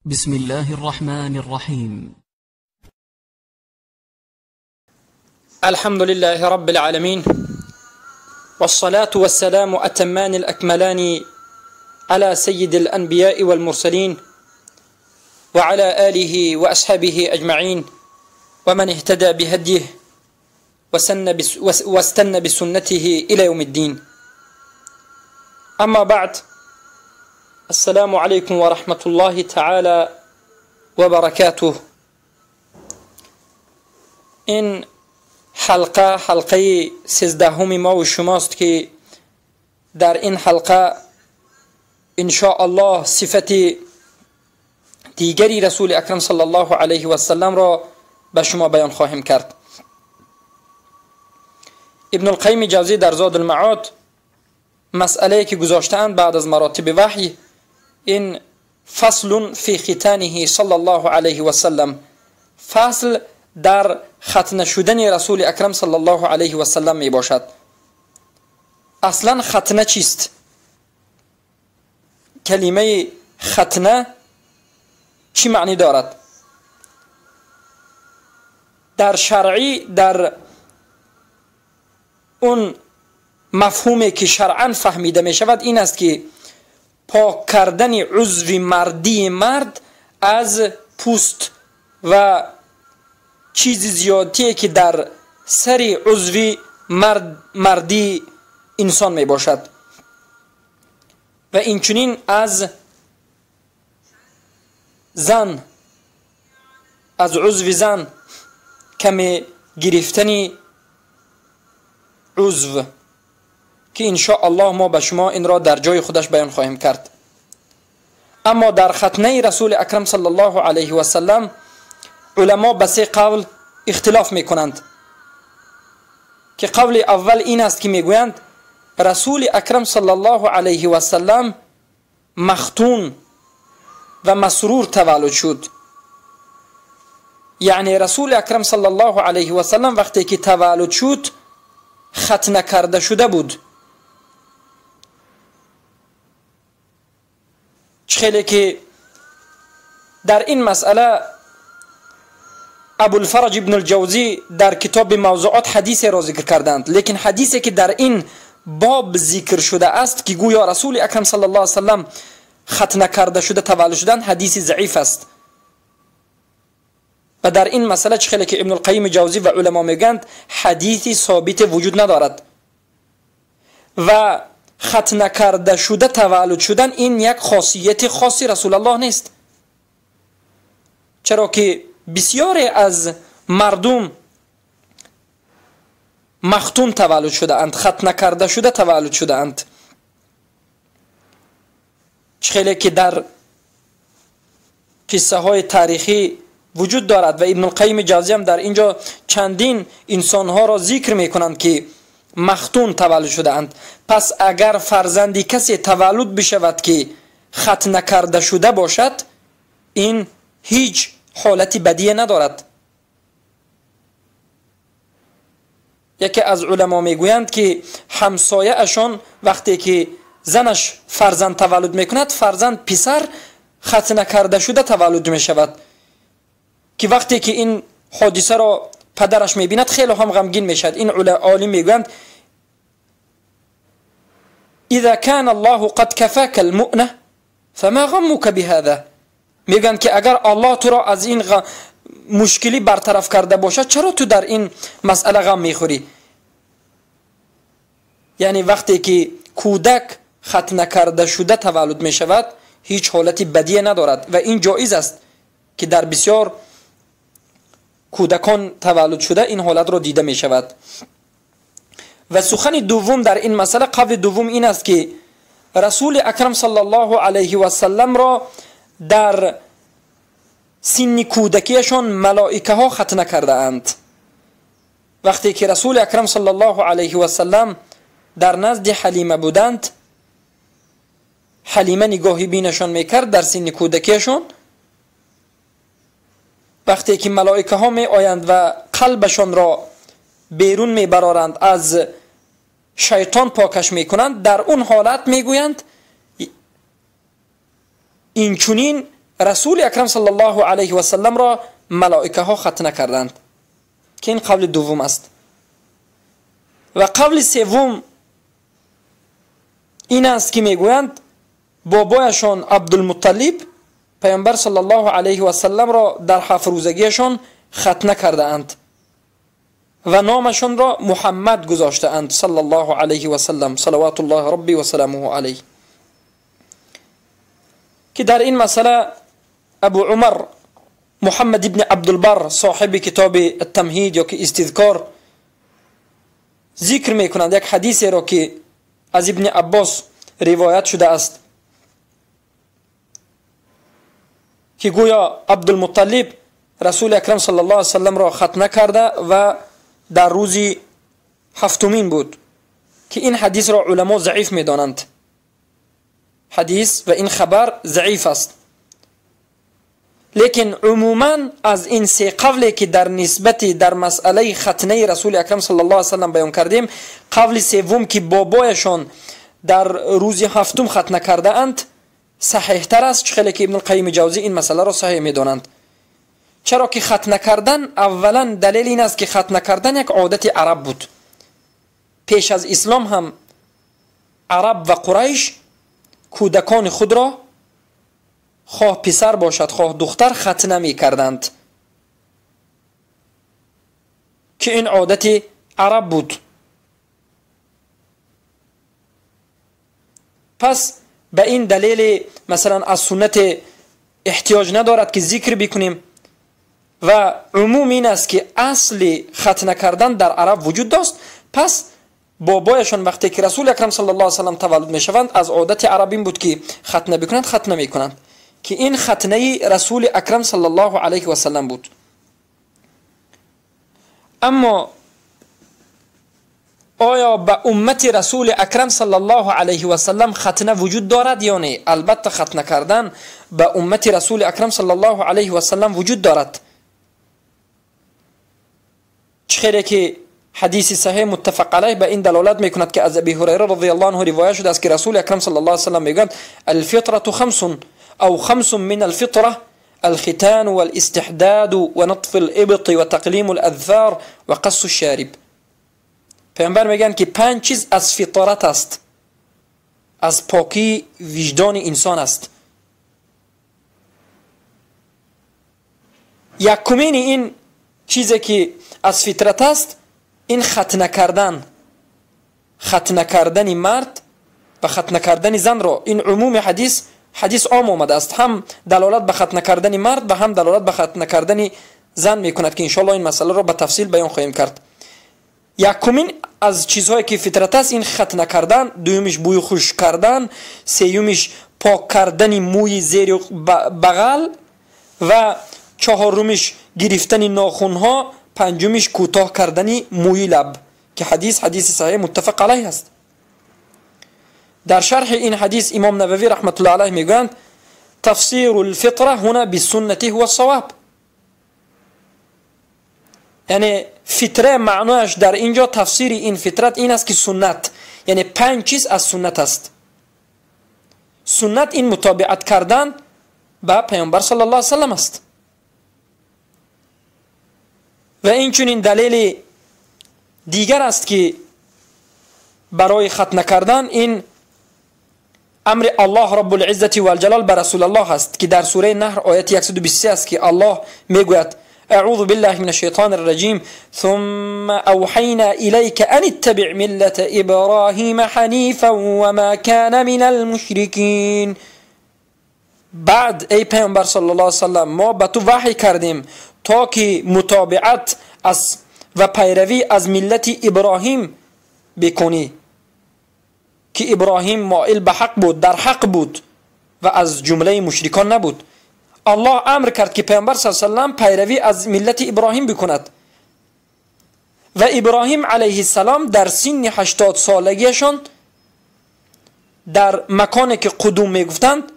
بسم الله الرحمن الرحيم. الحمد لله رب العالمين، والصلاة والسلام أتمان الأكملان على سيد الأنبياء والمرسلين وعلى آله وأصحابه أجمعين ومن اهتدى بهديه واستنى بسنته إلى يوم الدين. أما بعد، السلام عليكم ورحمة الله تعالى وبركاته. این حلقه حلقه 13 ما و شماست که در این حلقه إن شاء الله صفت دیگری رسول اکرم صلی الله علیه و سلم را به شما بیان خواهیم کرد. ابن القیم جوزی در زاد المعاد مسئله که گذاشتند بعد از مراتب وحی، این فصل فی ختانه صلی الله علیه و سلم، فصل در ختنه شدن رسول اکرم صلی الله علیه و سلم می باشد. اصلا ختنه چیست؟ کلمه ختنه چی معنی دارد؟ در شرعی، در اون مفهومی که شرعا فهمیده می شود این است که پاک کردن عضو مردی مرد از پوست و چیز زیادی که در سر عضو مردی انسان می باشد، و اینچنین از زن، از عضو زن کمی گرفتن عضو، که ان شاء الله ما به شما این را در جای خودش بیان خواهیم کرد. اما در ختنه رسول اکرم صلی الله علیه و سلم علما به سه قول اختلاف میکنند که قول اول این است که میگویند رسول اکرم صلی الله علیه و سلم مختون و مسرور تولد شد. یعنی رسول اکرم صلی الله علیه و سلم وقتی که تولد شد ختنه کرده شده بود. خیلی که در این مسئله ابوالفرج ابن الجوزی در کتاب موضوعات حدیث را ذکر کردند، لیکن حدیثی که در این باب ذکر شده است که گویا رسول اکرم صلی الله علیه وسلم ختنه کرده شده تولد شدن، حدیث ضعیف است. و در این مسئله چه خیلی که ابن القیم جوزی و علما میگند حدیثی ثابت وجود ندارد و ختنه کرده شده تولد شدن این یک خاصیت خاصی رسول الله نیست، چرا که بسیاری از مردم مختون تولد شده اند، ختنه کرده شده تولد شده اند. خیلی که در قصه های تاریخی وجود دارد و ابن القیم جوزی هم در اینجا چندین انسانها را ذکر میکنند که مختون تولد شده اند. پس اگر فرزندی کسی تولد بشود که ختنه کرده شده باشد، این هیچ حالت بدیه ندارد. یکی از علما میگویند که همسایه اشان وقتی که زنش فرزند تولد میکند، فرزند پسر ختنه کرده شده تولد میشود، که وقتی که این حادثه را پدرش میبیند خیلی هم غمگین میشد. این عالم میگویند اذا كان الله قد كفاك المؤنه فما غمك بهذا، میگن که اگر الله تو را از این مشکلی برطرف کرده باشد، چرا تو در این مسئله غم میخوری؟ یعنی وقتی که کودک ختنه کرده شده تولد میشود هیچ حالت بدیه ندارد و این جایز است که در بسیار کودکان تولد شده این حالت را دیده می شود. و سخن دوم در این مسئله، قول دوم این است که رسول اکرم صلی الله علیه و سلم را در سن کودکیشان ملائکه ها ختنه کرده اند. وقتی که رسول اکرم صلی الله علیه و سلم در نزد حلیمه بودند، حلیمه نگاهی بینشان میکرد در سن کودکیشان. وقتی که ملائکه ها می آیند و قلبشان را بیرون می برارند، از شیطان پاکش می کنند، در اون حالت می گویند این چنین رسول اکرم صلی الله علیه و سلم را ملائکه ها ختنه کردند که این قول دوم است. و قول سوم این است که میگویند بابایشان عبدالمطلب پیامبر صلی الله علیه و سلم را در هفت روزگیشان ختنه کرده اند و نامشان را محمد گذاشته اند صلی الله علیه و سلم، صلوات الله ربی و سلامه علیه. که در این مسئله ابو عمر محمد ابن عبدالبر صاحب کتاب التمهید یا که استذکار ذکر میکنند یک حدیثی را که از ابن عباس روایت شده است که گویا عبدالمطلب رسول اکرم صلی الله علیه وسلم را ختنه کرده و در روز هفتمین بود که این حدیث را علما ضعیف میدانند. حدیث و این خبر ضعیف است، لیکن عموما از این سه قولی که در نسبت در مسئله ختنه رسول اکرم صلی الله علیه وسلم بیان کردیم، قول سوم که بابایشان در روز هفتم ختنه کرده اند صحیح تر است، چخیلی که ابن القیم جوزی این مسئله را صحیح میدانند. چرا که ختنه کردن اولا دلیل این است که ختنه کردن یک عادت عرب بود. پیش از اسلام هم عرب و قریش کودکان خود را خواه پسر باشد خواه دختر ختنه می کردند که این عادت عرب بود. پس به این دلیل مثلا از سنت احتیاج ندارد که ذکر بکنیم و عموم این است که اصل ختنه کردن در عرب وجود داشت. پس بابایشان وقتی که رسول اکرم صلی الله علیه وسلم تولد میشوند از عادت عرب این بود که ختنه بکنند، ختنه میکنند که این ختنه رسول اکرم صلی الله علیه و سلم بود. اما آیا به امت رسول اکرم صلی الله علیه و سلم ختنه وجود دارد یا نه؟ البته ختنه کردن به امت رسول اکرم صلی الله علیه و سلم وجود دارد، چخیلی که حدیث صحیح متفق علیه به این دلالت میکند که از ابی هریره رضی الله عنه روایت شده است که رسول اکرم صلی الله علیه و سلم میگویند الفطرة خمس او خمس من الفطرة الختان والاستحداد ونطف الابط وتقليم الاظفار وقص الشارب. پیامبر میگن که پنج چیز از فطرت است، از پاکی وجدان انسان است. یکمین این چیزی که از فطرت است این ختنه کردن، ختنه کردن مرد و ختنه کردن زن را. این عموم حدیث، حدیث عام آمده است، هم دلالت به ختنه کردن مرد و هم دلالت به ختنه کردن زن میکند که انشالله این مسئله را به تفصیل بیان خواهیم کرد. یکمین از چیزهایی که فطرت است این ختنه کردن، دومش بوی خوش کردن، سیومش پاک کردن موی زیر بغل و چهارمش گرفتن ناخنها، پنجمش کوتاه کردن موی لب که حدیث حدیث صحیح متفق علیه است. در شرح این حدیث امام نووی رحمت الله علیه میگویند تفسیر الفطره هنا بالسنة هو الصواب، یعنی فطره معنایش در اینجا تفسیر این فطرت این است که سنت، یعنی پنج چیز از سنت است. سنت این متابعت کردن به پیامبر صلی الله علیه وسلم است. و این چنین دلیل دیگر است که برای ختنه کردن این امر الله رب العزة والجلال به رسول الله است که در سوره نحر آیت 123 است که الله میگوید اعوذ بالله من الشیطان الرجیم ثم اوحینا الیک ان اتبع ملة ابراهیم حنیفا وما کان من المشرکین. بعد ای پیامبر صلی الله علیه وسلم ما به تو وحی کردیم تا که متابعت از و پیروی از ملت ابراهیم بکنی که ابراهیم مائل به حق بود، در حق بود و از جمله مشرکان نبود. الله امر کرد که پیامبر صلی الله علیه و سلم پیروی از ملت ابراهیم بکند و ابراهیم علیه السلام در سن 80 سالگیشان در مکانی که قدوم میگفتند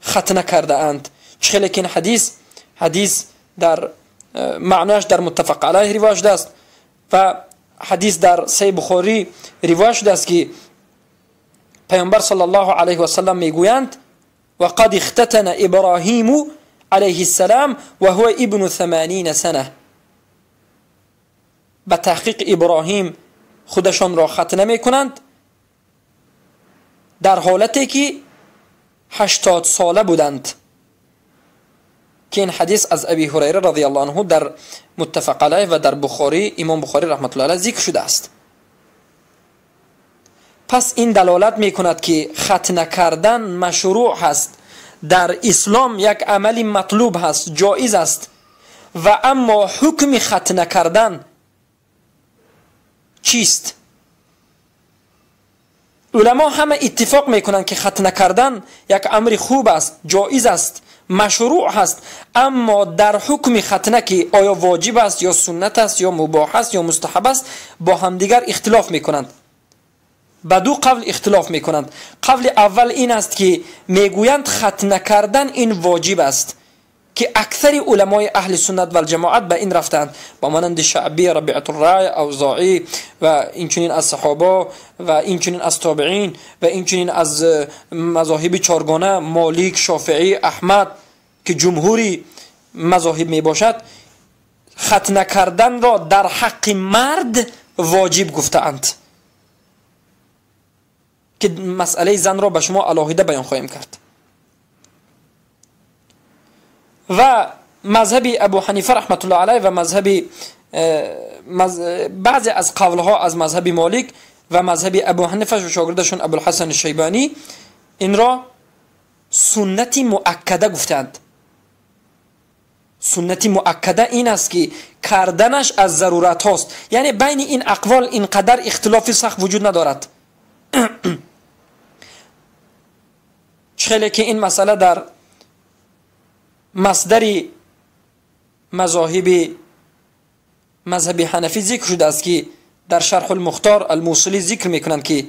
ختنه کرده اند. چه که این حدیث در معناش در متفق علیه روایت شده است و حدیث در صحیح بخاری روایت شده است که پیامبر صلی الله علیه و سلم میگویند وقد اختتن إبراهيم عليه السلام وهو ابن 80 سنة. به تحقیق ابراهیم خودشان را ختنه میکنند در حالتی که 80 ساله بودند، که این حدیث از ابی هریره رضی الله عنه در متفق علیه و در بخاری، امام بخاری رحمت الله علیه ذکر شده است. پس این دلالت میکند که ختنه کردن مشروع هست، در اسلام یک عمل مطلوب هست، جایز است. و اما حکم ختنه کردن چیست؟ علما همه اتفاق میکنند که ختنه کردن یک امر خوب است، جایز است، مشروع هست، اما در حکم ختنه که آیا واجب است یا سنت است یا مباح است یا مستحب است، با همدیگر اختلاف میکنند. به دو قول اختلاف میکنند. قول اول این است که میگویند ختنه کردن این واجب است، که اکثر علمای اهل سنت و الجماعت به این رفتند، با مانند شعبی، ربیعة الرای، اوزاعی و اینچنین از صحابه و اینچنین از تابعین و اینچنین از مذاهب چارگانه، مالک، شافعی، احمد که جمهوری مذاهب می باشد، ختنه کردن را در حق مرد واجب گفتند، که مسئله زن را به شما علاهیده بیان خواهیم کرد. و مذهب ابو حنیفه رحمت الله علیه و مذهب بعضی از قولها از مذهب مالک و مذهب ابو حنیفه و شاگردشون ابوالحسن شیبانی این را سنت مؤکده گفتند. سنت مؤکده این است که کردنش از ضرورت هاست، یعنی بین این اقوال اینقدر اختلاف سخت وجود ندارد. چخیلی که این مسئله در مصدر مذاهب مذهب حنفی ذکر شده است که در شرح المختار الموصلی ذکر میکنند که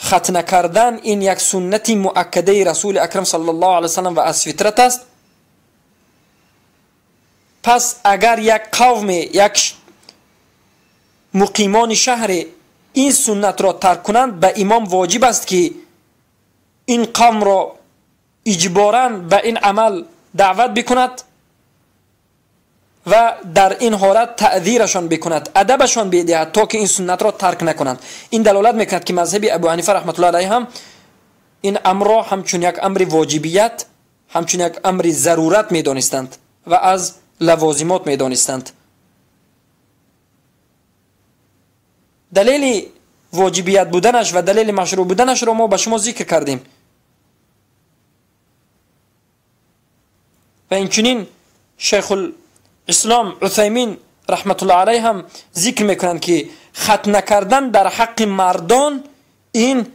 ختنه کردن این یک سنت مؤکده رسول اکرم صلی الله علیه وسلم و از فطرت است. پس اگر یک قوم، یک مقیمان شهر این سنت را ترک کنند، به امام واجب است که این قوم را اجباراً به این عمل دعوت بکند و در این حالت تعذیرشان بکند، ادبشان بدهد تا که این سنت را ترک نکنند. این دلالت میکند که مذهب ابو حنیفه رحمت الله علیه هم این امر را همچون یک امر واجبیت، همچون یک امر ضرورت میدانستند و از لوازمات میدانستند. دلیل واجبیت بودنش و دلیل مشروع بودنش را ما به شما ذکر کردیم. و اینچنین شیخ الاسلام عثیمین رحمت الله علیه هم ذکر میکنند که ختنه کردن در حق مردان این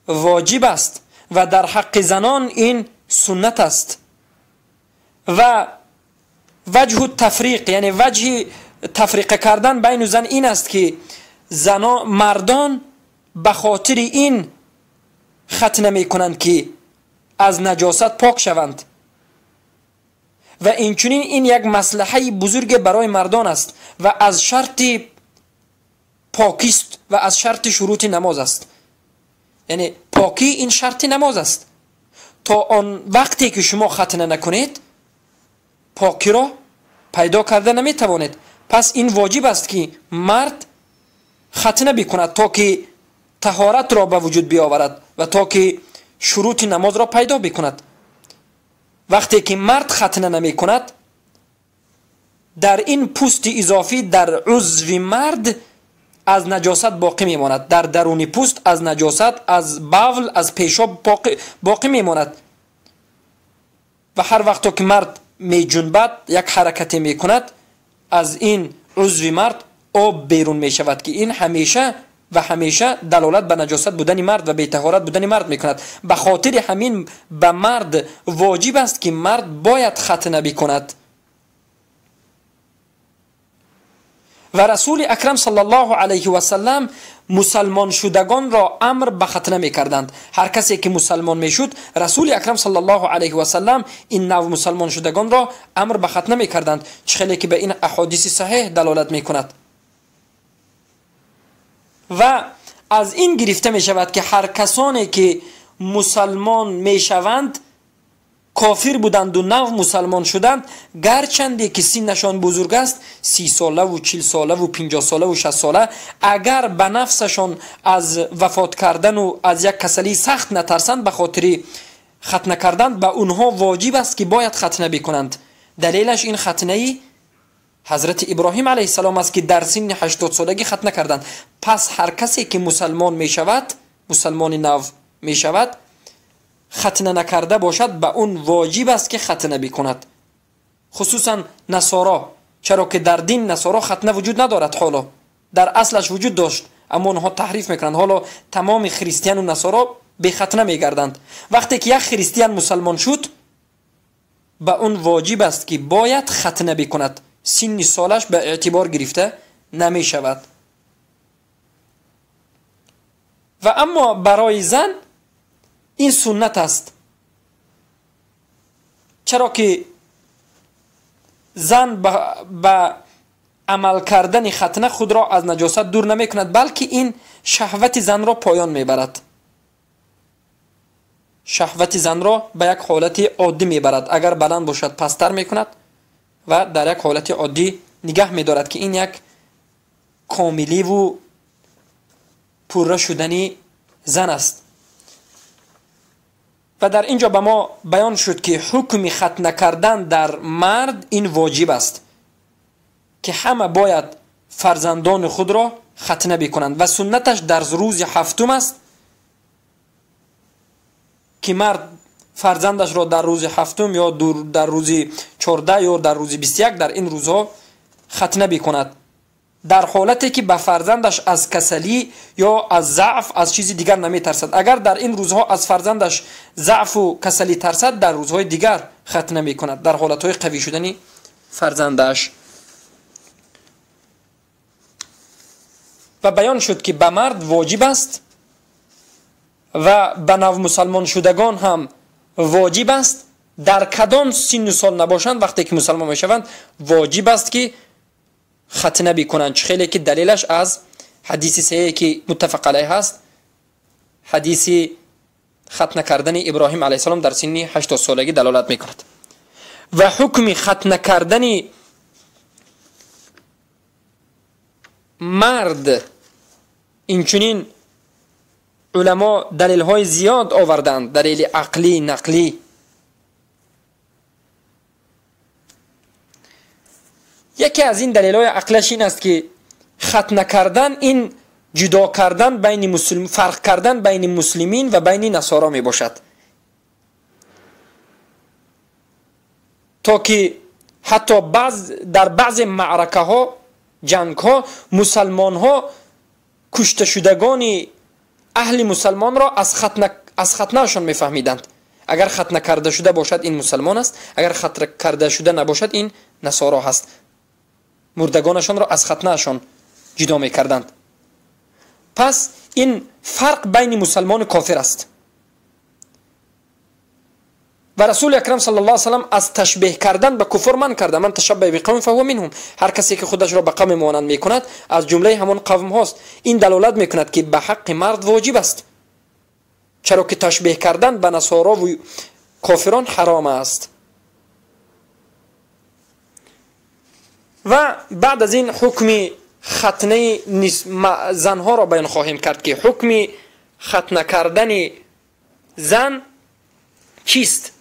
واجب است و در حق زنان این سنت است. و وجه تفریق، یعنی وجه تفریق کردن بین زن این است که زنان، مردان به خاطر این ختنه میکنند که از نجاست پاک شوند و اینچنین این یک مصلحه بزرگ برای مردان است و از شرط پاکیست و از شرط شروط نماز است. یعنی پاکی این شرط نماز است. تا آن وقتی که شما ختنه نکنید پاکی را پیدا کرده نمیتوانید. پس این واجب است که مرد ختنه بکند تا که طهارت را به وجود بیاورد و تا که شروط نماز را پیدا بکند. وقتی که مرد ختنه نمی کند، در این پوست اضافی در عضو مرد از نجاست باقی میماند، در درون پوست از نجاست، از بول، از پیشاب باقی میماند. و هر وقت که مرد می جنبد، یک حرکت می کند، از این عضو مرد آب بیرون می شود که این همیشه و همیشه دلالت به نجاست بودن مرد و بی‌طهارت بودن مرد میکند. به خاطر همین به مرد واجب است که مرد باید ختنه بکند. و رسول اکرم صلی الله علیه و سلم مسلمان شدگان را امر به ختنه میکردند. هر کسی که مسلمان میشد، رسول اکرم صلی الله علیه و سلم این نوع مسلمان شدگان را امر به ختنه میکردند، چه که به این احادیث صحیح دلالت میکند. و از این گرفته می شود که هر کسانی که мусалмон мешаванд, кофир буданд ва нав мусалмон шуданд, гарчанде ки синнашон бузург аст, 30 сола ва 40 сола ва 50 сола ва 60 сола, агар ба нафсашон аз вафот кардан ва аз як касалии сахт натарсанд, ба хотири хатна кардан ба онҳо воҷиб аст ки бояд хатна бикунанд. Далелаш ин хатнаи ҳазрати Иброҳим алайҳиссалом аст ки дар синни 80 солагӣ хатна карданд. Пас ҳар касе ки мусалмон мешавад, мусалмони нав мешавад, хатна накарда бошад, ба он воҷиб аст ки хатна бикунад. Хусусан насоро, чаро ки дар дин насоро хатна вуҷуд надорад. Ҳоло дар аслаш вуҷуд дошт, аммо онҳо таҳриф мекунанд. Ҳоло тамоми христиану насоро бехатна мегарданд. Вақте ки як христиан мусалмон шуд, ба он воҷиб аст ки бояд хатна бикунад. Синни солаш ба эътибор гирифта намешавад. Ва аммо барои зан ин суннат аст, чаро ки зан ба амал кардани хатна худро аз наҷосат дур намекунад, балки ин шаҳвати занро поён мебарад. Шаҳвати занро ба як ҳолати оддӣ мебарад. Агар баланд бошад, пасттар мекунад ва дар як ҳолати оддӣ нигаҳ медорад, ки ин як комиливу пурра шудани зан аст. Ва дар ин ҷо ба мо баён шуд ки ҳукми хатна кардан дар мард ин воҷиб аст, ки ҳама бояд фарзандони худро хатна бикунанд ва суннаташ дар рӯзи ҳафтум аст ки мард фарзандашро дар рӯзи ҳафтум ё дар рӯзи 14 ё дар рӯзи 21 дар ин рӯзҳо хатна бикунад, дар ҳолате ки ба фарзандаш аз касалӣ ё аз заъф, аз чизи дигар наметарсад. Агар дар ин рӯзҳо аз фарзандаш заъфу касалӣ тарсад, дар рӯзҳои дигар хатна мекунад, дар ҳолатҳои қавӣ шудани фарзандаш. Ва баён шуд ки ба мард воҷиб аст ва ба навмусалмоншудагон ҳам воҷиб аст, дар кадом синну сол набошанд, вақте ки мусалмон мешаванд, воҷиб аст ки хатна бикунанд. Чӣ хеле ки далелаш аз ҳадиси саҳеҳе ки муттафақ алайҳ аст, ҳадиси хатна кардани Иброҳим алайҳиссалом дар синни 80 солагӣ далолат мекунад. Ва ҳукми хатна кардани мард инчунин уламо далелҳои зиёд оварданд, далели ақлӣ, нақлӣ. Яке аз ин далелҳои ақлиаш ин аст ки хатна кардан ин ҷудо кардан байни муслим, фарқ кардан байни муслимин ва байни насоро мебошад, то ки ҳатто дар баъзе маъракаҳо, ҷангҳо мусалмонҳо кушташудагони аҳли мусалмонро аз хатнаашон мефаҳмиданд. Агар хатна карда шуда бошад, ин мусалмон аст, агар хатна карда шуда набошад, ин насоро ҳаст. Мурдагонашонро аз хатнаашон ҷудо мекарданд. Пас ин фарқ байни мусалмону кофир аст. Ва Расули Акрам саллаллоҳу алайҳи васаллам аз ташбеҳ кардан ба куфр манъ карда. Ман ташаббаҳа биқавмин фаҳува минҳум. Ҳар касе ки худашро ба қавме монанд мекунад, аз ҷумлаи ҳамон қавмҳост. Ин далолат мекунад ки ба ҳаққи мард воҷиб аст, чаро ки ташбеҳ кардан ба насоро ву кофирон ҳаром аст. Ва баъд аз ин ҳукми хатнаи занҳоро баён хоҳем кард ки ҳукми хатна кардани зан чист.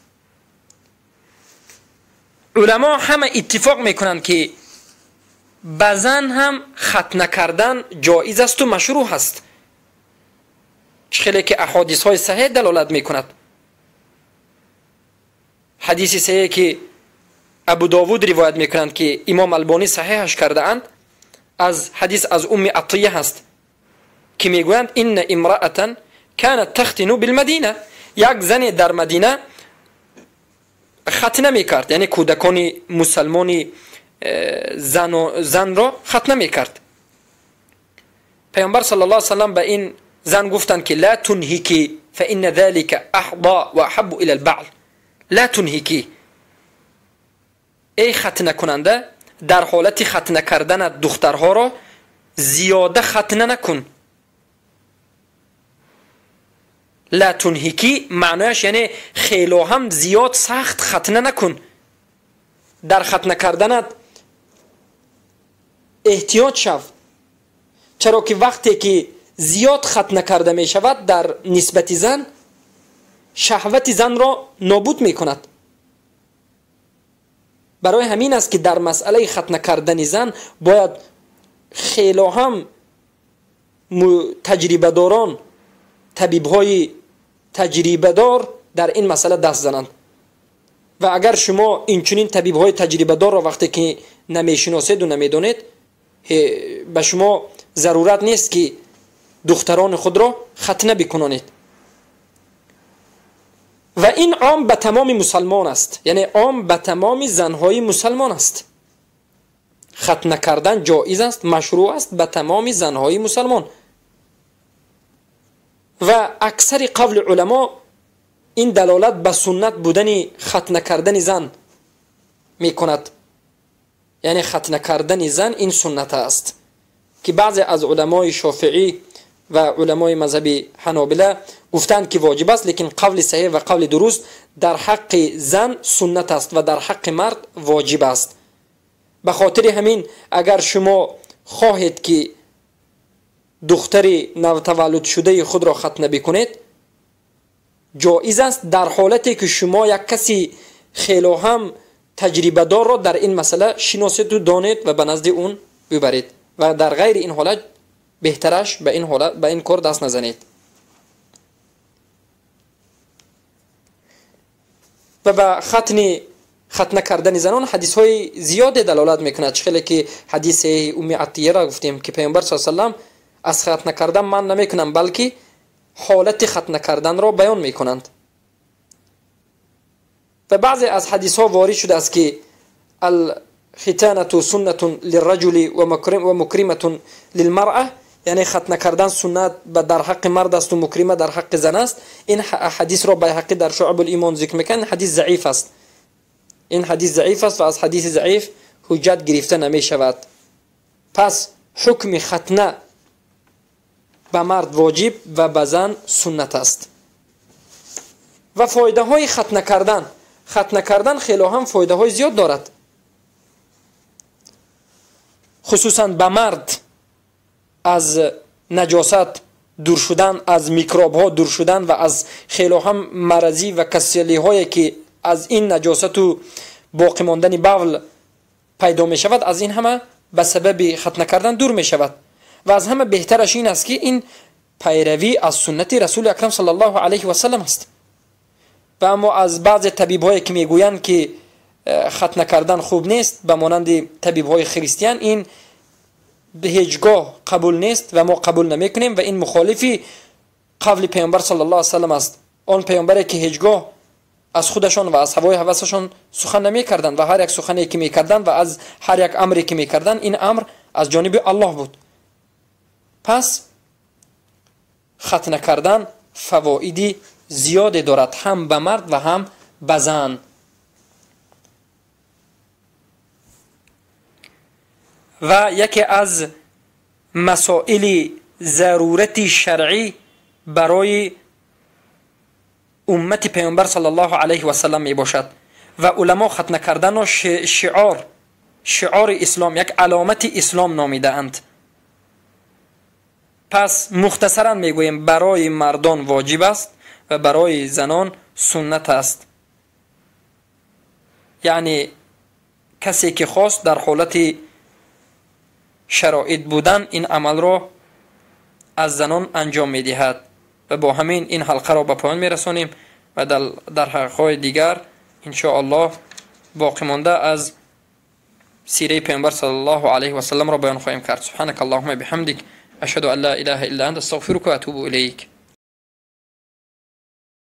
Уламо ҳама иттифоқ мекунанд ки ба зан ҳам хатна кардан ҷоиз асту машрӯъ ҳаст, чӣ хеле ки аҳодисҳои саҳеҳ далолат мекунад. Ҳадиси саҳеҳе ки Абу Довуд ривоят мекунанд ки имом Албонӣ саҳеҳаш кардаанд, аз ҳадис аз Умми Атия ҳаст ки мегӯянд: инна имраатан канат тахтину билмадина. Як зане дар Мадина хатна мекард, яъне кӯдакони мусалмони занро хатна мекард. Паёмбар саллаллоҳу алайҳи васаллам ба ин зан гуфтанд ки ла тунҳики фа инна залика аҳда ва аҳаббу ила лбаъл. Ла тунҳики, эй хатнакунанда, дар ҳолати хатна карданат духтарҳоро зиёда хатна накун. لا تنهکی معنایش یعنی خیلی هم زیاد سخت ختنه نکن، در ختنه کردنت احتیاط شو، چرا که وقتی که زیاد ختنه کرده می شود در نسبت زن شهوت زن را نابود می کند. برای همین است که در مسئله ختنه کردن زن باید خیلی هم تجربه داران، طبیب های تجربه دار در این مسئله دست زنند. و اگر شما اینچنین طبیب های تجربه دار را وقتی که نمیشناسید و نمیدونید، به شما ضرورت نیست که دختران خود را ختنه بکنانید. و این عام به تمام مسلمان است، یعنی عام به تمام زنهای مسلمان است. ختنه کردن جایز است، مشروع است به تمام زنهای مسلمان. و اکثر قول علما این دلالت به سنت بودن ختنه کردن زن میکند، یعنی ختنه کردن زن این سنت است که بعضی از علمای شافعی و علمای مذهب حنابله گفتند که واجب است، لیکن قول صحیح و قول درست در حق زن سنت است و در حق مرد واجب است. به خاطر همین اگر شما خواهید که دختر نوتولد شده خود را ختنه بکنید جایز است، در حالتی که شما یک کسی خیلی هم تجربه دار را در این مسئله شناسید و دانید و به نزد اون ببرید، و در غیر این حالت بهترش به این حالت به این کار دست نزنید. و به ختنه کردن زنان حدیث های زیاد دلالت میکند، چه که حدیث ام عطیه را گفتیم که پیامبر صلی الله علیه و سلم از ختنه کردن من نمیکنم، بلکه حالت ختنه کردن را بیان میکنند. و بعضی از حدیث ها وارد شده است که الختانة سنة للرجل و مکرمة للمرأة، یعنی ختنه کردن سنت در حق مرد است و مکرمه در حق زن است. این حدیث را بیهقی در شعب الایمان ذکر میکنه. حدیث ضعیف است، این حدیث ضعیف است و از حدیث ضعیف حجت گرفته نمی شود. پس حکم ختنه به مرد واجب و به زن سنت است. و فایده های ختنه کردن، ختنه کردن خیلی هم فایده های زیاد دارد، خصوصا به مرد از نجاست دور شدن، از میکروب ها دور شدن و از خیلی هم مرضی و کسلی هایی که از این نجاست و باقی ماندن بول پیدا می شود، از این همه به سبب ختنه کردن دور می شود. و از همه بهترش این است که این پیروی از سنت رسول اکرم صلی الله علیه و سلم است. و اما از بعض طبیب هایی که میگویند که ختنه کردن خوب نیست، به مانند طبیب های خریستیان، این به هیچگاه قبول نیست و ما قبول نمیکنیم و این مخالفی قول پیامبر صلی الله علیه و سلم است. آن پیامبری که هیچگاه از خودشان و از هوای هوسشان سخن نمیکردند و هر یک سخنی که میکردند و از هر یک امری که میکردند این امر از جانب الله بود. پس ختنه کردن فوایدی زیادی دارد، هم به مرد و هم به زن. و یکی از مسائل ضرورت شرعی برای امت پیامبر صلی الله علیه و سلم می باشد و علما ختنه کردن را شعار اسلام، یک علامت اسلام نامیده اند. پس مختصرا میگوییم برای مردان واجب است و برای زنان سنت است. یعنی کسی که خواست در حالت شرایط بودن این عمل را از زنان انجام میدهد. و با همین این حلقه را به پایان میرسانیم و در حلقه دیگر ان شاء الله باقی مانده از سیره پیامبر صلی الله علیه و سلم را بیان خواهیم کرد. سبحانك اللهم بحمدک، اشهد ان لا اله الا انت، استغفرك و اتوب الیک.